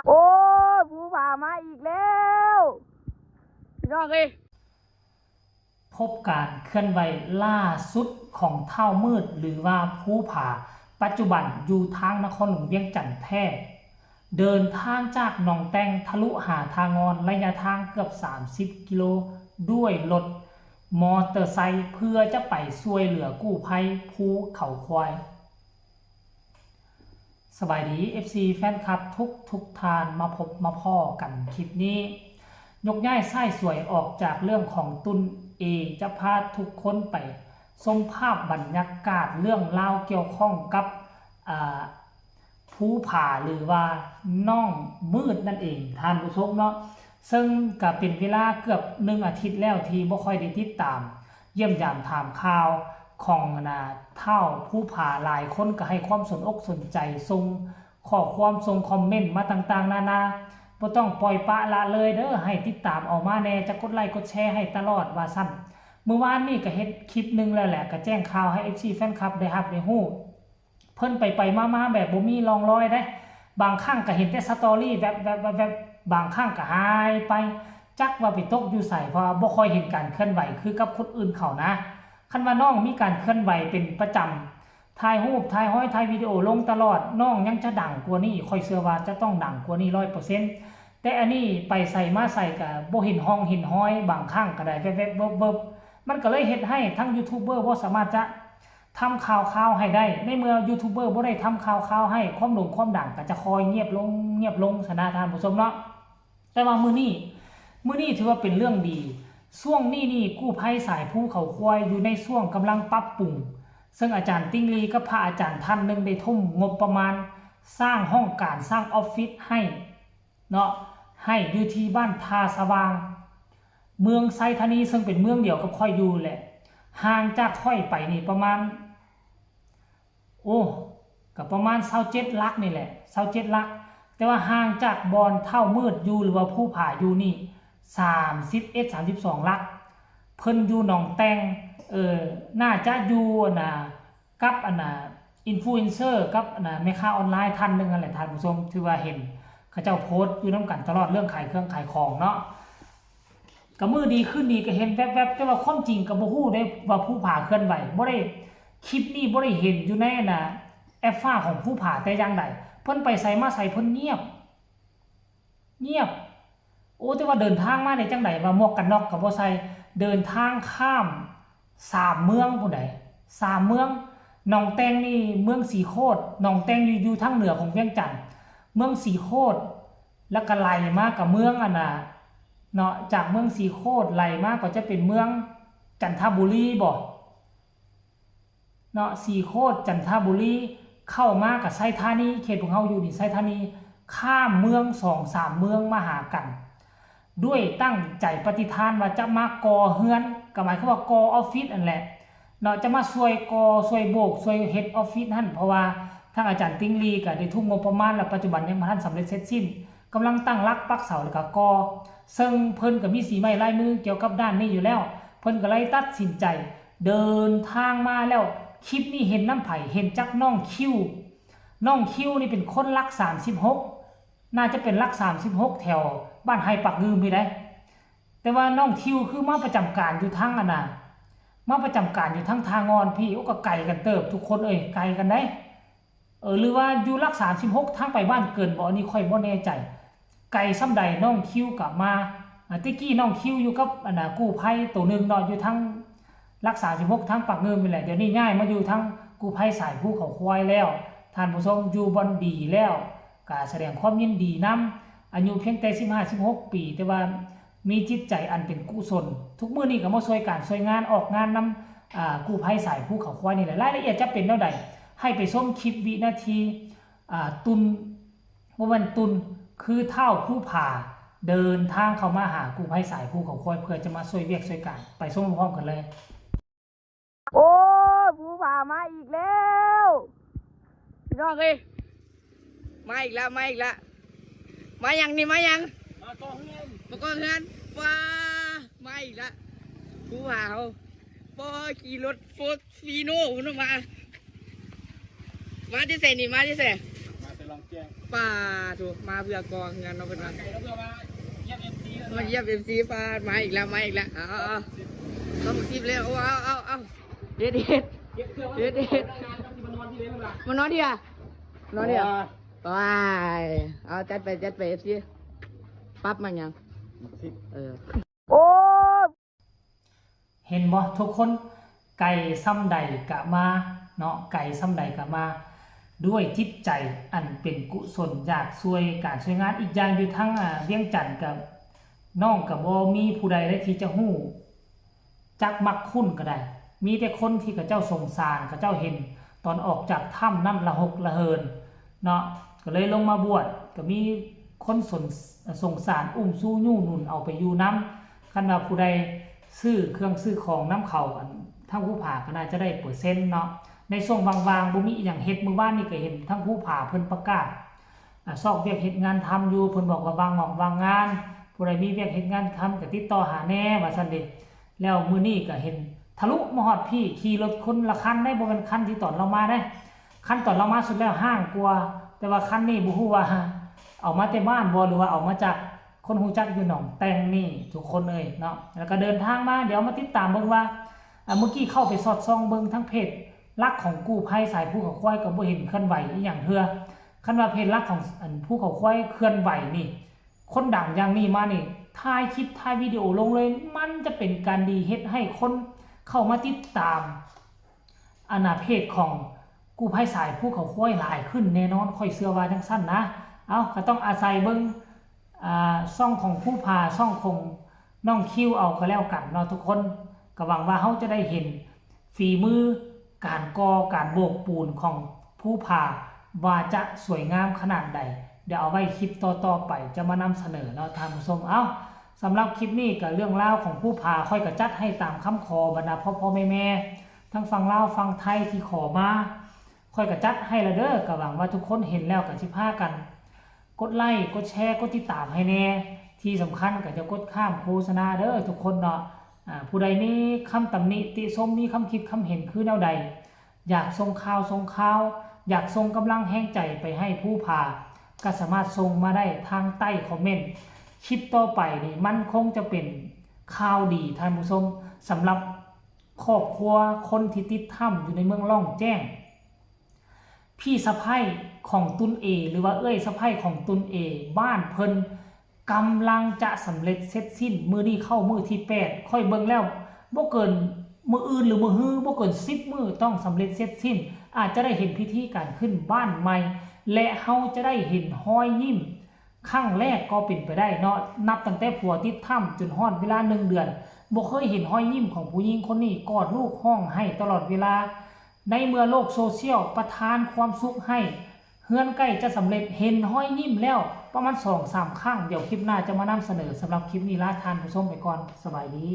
ໂອ້ຍ ພູຜາມາອີກແລ້ວ ພີ່ນ້ອງເອີຍ. ພົບການເຄື່ອນໄຫວລ່າສຸດຂອງທ້າວມືດ ຫຼືວ່າພູຜາ ປັດຈຸບັນຢູ່ທາງນະຄອນຫຼວງວຽງຈັນແທ້ ເດີນທາງຈາກໜອງແຕ່ງທະລຸຫາທ່າງ່ອນ ໄລຍະທາງເກືອບສາມສິບກິໂລ ດ້ວຍລົດມໍເຕີໄຊ ເພື່ອຈະໄປຊ່ວຍເຫຼືອກູ້ໄພພູເຂົາຄວາຍ. ສະບາຍດີ ເອັຟຊີ ແຟນຄລັບທຸກທຸກທ່ານ ມາພົບມາພໍ້ກັນຄລິບນີ້ ຍົກຍ້າຍສາຍສວຍອອກຈາກເລື່ອງຂອງຕຸນ ເອ ຈະພາທຸກຄົນໄປຊົມພາບບັນຍາກາດເລື່ອງລາວກ່ຽວຂ້ອງກັບ ອາ ພູຜາ ຫຼືວ່ານ້ອງມືດນັ້ນເອງ ທ່ານຜູ້ຊົມເນາະ. ເຊິ່ງກະເປັນເວລາເກືອບໜຶ່ງອາທິດແລ້ວທີ່ບໍ່ຄ່ອຍໄດ້ຕິດຕາມ ຢ້ຽມຢາມຖາມຂ່າວຂອງ ອັນນ່າ ທ້າວພູຜາ ຫຼາຍຄົນກໍໃຫ້ຄວາມສົນອົກສົນໃຈ ສົ່ງຂໍ້ຄວາມ ສົ່ງຄອມເມັນມາຕ່າງໆນານາ. ບໍ່ຕ້ອງປ່ອຍປະລະເລີຍເດີ ໃຫ້ຕິດຕາມເອົາມາແດ່ ຈະກົດໄລກົດແຊໃຫ້ຕະຫຼອດວ່າຊັ້ນ. ມື້ວານນີ້ກໍເຮັດຄລິບໜຶ່ງແລ້ວແຫຼະ ກໍແຈ້ງຂ່າວໃຫ້ ເອັຟຊີ ແຟນຄລັບໄດ້ຮັບໄດ້ຮູ້. ເພິ່ນໄປໆມາໆແບບບໍ່ມີຮ່ອງລອຍເດ້ ບາງຄັ້ງກໍເຫັນແຕ່ສະຕໍຣີແວັບໆໆ ບາງຄັ້ງກໍຫາຍໄປ ຈັກວ່າໄປຕົກຢູ່ໃສ ເພາະວ່າບໍ່ຄ່ອຍເຫັນການເຄື່ອນໄຫວຄືກັບຄົນອື່ນເຂົານະ. ຄັນວ່ານ້ອງມີການເຄື່ອນໄຫວເປັນປະຈຳ ຖ່າຍຮູບ ຖ່າຍຮອຍ ຖ່າຍວິດີໂອລົງຕະຫຼອດ ນ້ອງຍັງຈະດັງກວ່ານີ້ ຂ້ອຍເຊື່ອວ່າຈະຕ້ອງດັງກວ່ານີ້ຮ້ອຍເປີເຊັນ. ແຕ່ອັນນີ້ໄປໃສມາໃສກໍບໍ່ເຫັນຮ່ອງເຫັນຮອຍ ບາງຄັ້ງກໍໄດ້ແວັບໆເວີບໆ ມັນກໍເລີຍເຮັດໃຫ້ທັງຢູທູບເບີບໍ່ສາມາດຈະ ທຳຂ່າວຄາວໃຫ້ໄດ້ ໃນເມື່ອຢູທູບເບີບໍ່ໄດ້ທຳຂ່າວຄາວໃຫ້ ຄວາມໂດ່ງຄວາມດັງກໍຈະຄ່ອຍງຽບລົງ ງຽບລົງຊັ້ນນະທ່ານຜູ້ຊົມເນາະ. ແຕ່ວ່າມື້ນີ້ ມື້ນີ້ຖືວ່າເປັນເລື່ອງດີ ຊ່ວງນີ້ນີ້ກູ້ໄພສາຍພູເຂົາຄວາຍຢູ່ໃນຊ່ວງກຳລັງປັບປຸງ ເຊິ່ງອາຈານຕິ່ງລີກັບພະອາຈານທ່ານໜຶ່ງໄດ້ທຸ່ມງົບປະມານສ້າງຫ້ອງການ ສ້າງອອບຟິດໃຫ້ເນາະ ໃຫ້ຢູ່ທີ່ບ້ານທ່າສະຫວ່າງ ເມືອງໄຊທານີ ເຊິ່ງເປັນເມືອງດຽວກັບຂ້ອຍຢູ່ແຫຼະ ຫ່າງຈາກຂ້ອຍໄປນີ້ປະມານ ໂອ້ ກໍປະມານຊາວເຈັດຫຼັກນີ້ແຫຼະ ຊາວເຈັດຫຼັກ ແຕ່ວ່າຫ່າງຈາກບ່ອນທ້າວມືດຢູ່ ຫຼືວ່າພູຜາຢູ່ນີ້ ສາມສິບເອັດ ສາມສິບສອງຫຼັກ. ເພິ່ນຢູ່ໜອງແຕ່ງ ເອີ ໜ້າຈະຢູ່ ອັນນ່າ ກັບ ອັນນ່າ ອິນຟລູເອັນເຊີ ກັບ ອັນນ່າ ແມ່ຄ້າອອນລາຍທ່ານໜຶ່ງຫັ້ນແຫຼະທ່ານຜູ້ຊົມ ຖືວ່າເຫັນເຂົາເຈົ້າໂພສຢູ່ນຳກັນຕະຫຼອດ ເລື່ອງຂາຍເຄື່ອງຂາຍຂອງເນາະ. ກໍມື້ດີຄືນດີກໍເຫັນແວັບໆ ແຕ່ວ່າຄວາມຈິງກໍບໍ່ຮູ້ເດ້ວ່າພູຜາເຄື່ອນໄຫວ ບໍ່ໄດ້ ຄລິບນີ້ບໍ່ໄດ້ເຫັນຢູ່ໃນ ອັນນ່າ ແອັບຟ້າຂອງພູຜາແຕ່ຢ່າງໃດ ເພິ່ນໄປໃສມາໃສເພິ່ນງຽບ ງຽບ. ໂອ້ ແຕ່ວ່າເດີນທາງມາໄດ້ຈັ່ງໃດ ວ່າໝວກກັນນັອກກໍບໍ່ໃສ່ ເດີນທາງຂ້າມສາມເມືອງພຸ້ນໃດ໋ ສາມເມືອງ ໜອງແຕ່ງນີ້ເມືອງສີໂຄດ ໜອງແຕ່ງຢູ່ ຢູ່ທາງເໜືອຂອງວຽງຈັນ ເມືອງສີໂຄດ ແລ້ວກໍໄລ່ມາກໍເມືອງ ອັນນ່າ ເນາະ ຈາກເມືອງສີໂຄດໄລ່ມາກໍຈະເປັນເມືອງຈັນທະບູລີບໍ ເນາະ ສີໂຄດ ຈັນທະບູລີ ເຂົ້າມາກໍໄຊທານີ ເຂດພວກເຮົາຢູ່ນີ້ໄຊທານີ ຂ້າມເມືອງສອງສາມເມືອງມາຫາກັນ ດ້ວຍຕັ້ງໃຈປະຕິຖານວ່າຈະມາກໍ່ເຮືອນ ກໍໝາຍຄວາມວ່າກໍ່ອອບຟິດຫັ້ນແຫຼະເນາະ ຈະມາຊ່ວຍກໍ່ ຊ່ວຍໂບກ ຊ່ວຍເຮັດອອບຟິດຫັ້ນ ເພາະວ່າທາງອາຈານຕິ່ງລີກໍໄດ້ທຸ່ມງົບປະມານ ແລ້ວປັດຈຸບັນຍັງບໍ່ທັນສຳເລັດເສັດສິ້ນ ກຳລັງຕັ້ງຫຼັກປັກເສົາ ແລ້ວກໍກໍ່ ເຊິ່ງເພິ່ນກໍມີສີໄມ້ລາຍມືກ່ຽວກັບດ້ານນີ້ຢູ່ແລ້ວ ເພິ່ນກໍເລີຍຕັດສິນໃຈເດີນທາງມາແລ້ວ. ຄລິບນີ້ເຫັນນຳໃຜ? ເຫັນຈາກນ້ອງຄິວ ນ້ອງຄິວນີ້ເປັນຄົນຫຼັກສາມສິບຫົກ ໜ້າຈະເປັນຫຼັກສາມສິບຫົກ ແຖວບ້ານໄຮ່ປາກງື່ມນີ້ໃດ໋ ແຕ່ວ່ານ້ອງທິວຄືມາປະຈຳການຢູ່ທາງ ອັນນ່າ ມາປະຈຳການຢູ່ທາງທ່າງ່ອນພີ້ ໂອ້ ກໍໄກກັນເຕີບທຸກຄົນເອີຍ ໄກກັນໃດ໋. ເອີ ຫຼືວ່າຢູ່ຫຼັກສາມສິບຫົກ ທາງໄປບ້ານເກີນບໍ ອັນນີ້ຂ້ອຍບໍ່ແນ່ໃຈ ໄກສ່ຳໃດ ນ້ອງຄິວກໍມາ. ອາ ແຕ່ກີ້ນ້ອງຄິວຢູ່ກັບ ອັນນ່າ ກູ້ໄພໂຕໜຶ່ງເນາະ ຢູ່ທາງຫຼັກສາມສິບຫົກ ທາງປາກງື່ມນີ້ແຫຼະ ດຽວນີ້ຍ້າຍມາຢູ່ທາງກູ້ໄພສາຍພູເຂົາຄວາຍແລ້ວ ທ່ານຜູ້ຊົມ ຢູ່ບ່ອນດີແລ້ວ ກໍສະແດງຄວາມຍິນດີນຳ. ອາຍຸພຽງແຕ່ສິບຫ້າ ສິບຫົກປີ ແຕ່ວ່າມີຈິດໃຈອັນເປັນກຸສົນ ທຸກມື້ນີ້ກໍມາຊ່ວຍການຊ່ວຍງານ ອອກງານນຳ ອາ ກູ້ໄພສາຍພູເຂົາຄວາຍນີ້ແຫຼະ. ລາຍລະອຽດຈະເປັນແນວໃດ ໃຫ້ໄປຊົມຄລິບວິນາທີ ອາ ຕຸນ ບໍ່ແມ່ນຕຸນ ຄືທ້າວພູຜາເດີນທາງເຂົ້າມາຫາກູ້ໄພສາຍພູເຂົາຄວາຍ ເພື່ອຈະມາຊ່ວຍວຽກຊ່ວຍການ ໄປຊົມພ້ອມກັນເລີຍ. ໂອ້ຍ ພູຜາມາອີກແລ້ວ ພີ່ນ້ອງເອີຍ ມາອີກແລ້ວ ມາອີກແລ້ວ. ມາຫຍັງນີ້ ມາຫຍັງ? ມາກໍ່ເຮືອນ ມາກໍ່ເຮືອນ. ວ້າ ມາອີກແລ້ວ ຜູ້ບ່າວ ປໍຂີ່ລົດໂຟຟີໂນພຸ້ນມາ. ມາແຕ່ໃສນີ້ ມາແຕ່ໃສ? ມາແຕ່ ປາໂທ້ ມາເພື່ອກໍ່ເຮືອນເນາະ ເພິ່ນວ່າ ມາຢຽບເອັຟຊີ ປາ ມາອີກແລ້ວ ມາອີກແລ້ວ ເອົາໆໆ ຕ້ອງສິບແລ້ວ ໂອ້ ເອົາໆໆ ເຮັດໆ ເຮັດໆ ມານອນທີ່ໃດ ມານອນທີ່ໃດ ມານອນທີ່ໃດ ວ້າຍ ເອົາ ຈັດໄປ ຈັດໄປ ເອັຟຊີ ປັບມາຫຍັງ ເອີ ໂອ້ ເຫັນບໍ່ທຸກຄົນ ໄກສ່ຳໃດກະມາເນາະ ໄກສ່ຳໃດກະມາ ດ້ວຍຈິດໃຈອັນເປັນກຸສົນ ຢາກຊ່ວຍການຊ່ວຍງານ. ອີກຢ່າງຢູ່ທາງ ອາ ວຽງຈັນກະ ນ້ອງກະບໍ່ມີຜູ້ໃດໃດທີ່ຈະຮູ້ຈັກມັກຄຸ້ນກະໄດ້ ມີແຕ່ຄົນທີ່ເຂົາເຈົ້າສົງສານ ເຂົາເຈົ້າເຫັນຕອນອອກຈາກຖ້ຳນັ້ນລະຫົກລະເຫີນເນາະ ກະເລີຍລົງມາບວດ ກະມີຄົນສົງ ສົງສານ ອຸ້ມຊູຍູ້ໜູນເອົາໄປຢູ່ນຳ. ຄັນວ່າຜູ້ໃດຊື້ເຄື່ອງຊື້ຂອງນຳເຂົາ ອັນ ທາງພູຜາກໍໜ້າຈະໄດ້ເປີເຊັນເນາະ ໃນຊ່ວງວ່າງໆ ບໍ່ມີອີ່ຫຍັງເຮັດ. ມື້ວານນີ້ກໍເຫັນທາງພູຜາເພິ່ນປະກາດ ອາ ຊອກວຽກເຮັດງານທຳຢູ່ ເພິ່ນບອກວ່າວ່າງງອກວ່າງງານ ຜູ້ໃດມີວຽກເຮັດງານທຳກໍຕິດຕໍ່ຫາແດ່ ວ່າຊັ້ນເດ. ແລ້ວມື້ນີ້ກໍເຫັນທະລຸມາຮອດພີ້ ຂີ່ລົດຄົນລະຄັນເດ້ ບໍ່ແມ່ນຄັນທີ່ຕອນລາວມາເດ້. ຄັນຕອນລາວມາສຸດແລ້ວຫ້າງກວ່າ ແຕ່ວ່າຄັນນີ້ບໍ່ຮູ້ວ່າເອົາມາແຕ່ບ້ານບໍ່ ຫຼືວ່າເອົາມາຈາກ ຄົນຮູ້ຈັກຢູ່ໜອງແຕ່ງນີ້ທຸກຄົນເອີຍເນາະ. ແລ້ວກໍເດີນທາງມາ ດຽວມາຕິດຕາມເບິ່ງວ່າ ອາ ມື້ກີ້ເຂົ້າໄປສອດສ່ອງເບິ່ງທາງເພຈຫຼັກຂອງກູ້ໄພສາຍພູເຂົາຄວາຍ ກໍບໍ່ເຫັນເຄື່ອນໄຫວອີ່ຫຍັງເທື່ອ. ຄັນວ່າເພຈຫຼັກຂອງ ອັນ ພູເຂົາຄວາຍເຄື່ອນໄຫວນີ້ ຄົນດັງຢ່າງນີ້ມານີ້ ຖ່າຍຄລິບ ຖ່າຍວິດີໂອລົງເລີຍ ມັນຈະເປັນການດີ ເຮັດໃຫ້ຄົນເຂົ້າມາຕິດຕາມ ອັນນ່າ ເພຈຂອງກູ້ໄພສາຍພູເຂົາຄວາຍຫຼາຍຂຶ້ນແນ່ນອນ ຂ້ອຍເຊື່ອວ່າຈັ່ງຊັ້ນນະ. ເອົ້າ ກໍຕ້ອງອາໄສເບິ່ງ ອາ ຊ່ອງຂອງພູຜາ ຊ່ອງຂອງນ້ອງຄິວເອົາກໍແລ້ວກັນເນາະທຸກຄົນ. ກໍຫວັງວ່າເຮົາຈະໄດ້ເຫັນຝີມືການກໍ່ ການໂບກປູນຂອງພູຜາ ວ່າຈະສວຍງາມຂະໜາດໃດ ດຽວເອົາໄວ້ຄລິບຕໍ່ໆໄປຈະມານຳສະເໜີເນາະທ່ານຜູ້ຊົມ. ເອົ້າ ສຳລັບຄລິບນີ້ກໍເລື່ອງລາວຂອງພູຜາ ຂ້ອຍກໍຈັດໃຫ້ຕາມຄຳຂໍບັນດາພໍ່ໆແມ່ໆ ທັງຝັ່ງລາວຝັ່ງໄທທີ່ຂໍມາ ຂ້ອຍກໍຈັດໃຫ້ລະເດີ. ກໍຫວັງວ່າທຸກຄົນເຫັນແລ້ວກໍຊິພາກັນກົດໄລ້ ກົດແຊ ກົດຕິດຕາມໃຫ້ແດ່. ທີ່ສຳຄັນກໍຢ່າກົດຂ້າມໂຄສະນາເດີທຸກຄົນເນາະ. ອາ ຜູ້ໃດມີຄຳຕຳໜິຕິຊົມ ມີຄຳຄິດຄຳເຫັນຄືແນວໃດ ຢາກສົ່ງຂ່າວສົ່ງຄາວ ຢາກສົ່ງກຳລັງແຮງໃຈໄປໃຫ້ພູຜາ ກໍສາມາດສົ່ງມາໄດ້ທາງໃຕ້ຄອມເມັນ. ຄລິບຕໍ່ໄປນີ້ມັນຄົງຈະເປັນຂ່າວດີທ່ານຜູ້ຊົມ ສຳລັບຄອບຄົວຄົນທີ່ຕິດຖ້ຳຢູ່ໃນເມືອງລ່ອງແຈ້ງ. ພີ່ສະໃພ້ຂອງຕຸນເອ ຫຼືວ່າເອື້ອຍສະໃພ້ຂອງຕຸນເອ ບ້ານເພິ່ນກຳລັງຈະສຳເລັດເສັດສິ້ນ. ມື້ນີ້ເຂົ້າມື້ທີແປດ ຂ້ອຍເບິ່ງແລ້ວບໍ່ເກີນມື້ອື່ນ ຫຼື ມື້ຮື ບໍ່ເກີນສິບມື້ຕ້ອງສຳເລັດເສັດສິ້ນ. ອາດຈະໄດ້ເຫັນພິທີການຂຶ້ນບ້ານໃໝ່ ແລະ ເຮົາຈະໄດ້ເຫັນຮອຍຍິ້ມຄັ້ງແລກກໍເປັນໄປໄດ້ເນາະ. ນັບຕັ້ງແຕ່ຜົວຕິດຖ້ຳຈົນຮອດເວລາໜຶ່ງເດືອນ ບໍ່ເຄີຍເຫັນຮອຍຍິ້ມຂອງຜູ້ຍິງຄົນນີ້ ກອດລູກຮ້ອງໄຫ້ຕະຫຼອດເວລາ. ໃນເມື່ອໂລກໂຊຊຽວປະທານຄວາມສຸກໃຫ້ ເຮືອນໃກ້ຈະສຳເລັດ ເຫັນຮອຍຍິ້ມແລ້ວປະມານສອງສາມຄັ້ງ. ດຽວຄລິບໜ້າຈະມານຳສະເໜີ. ສຳລັບຄລິບນີ້ລາທ່ານຜູ້ຊົມໄປກ່ອນ. ສະບາຍດີ.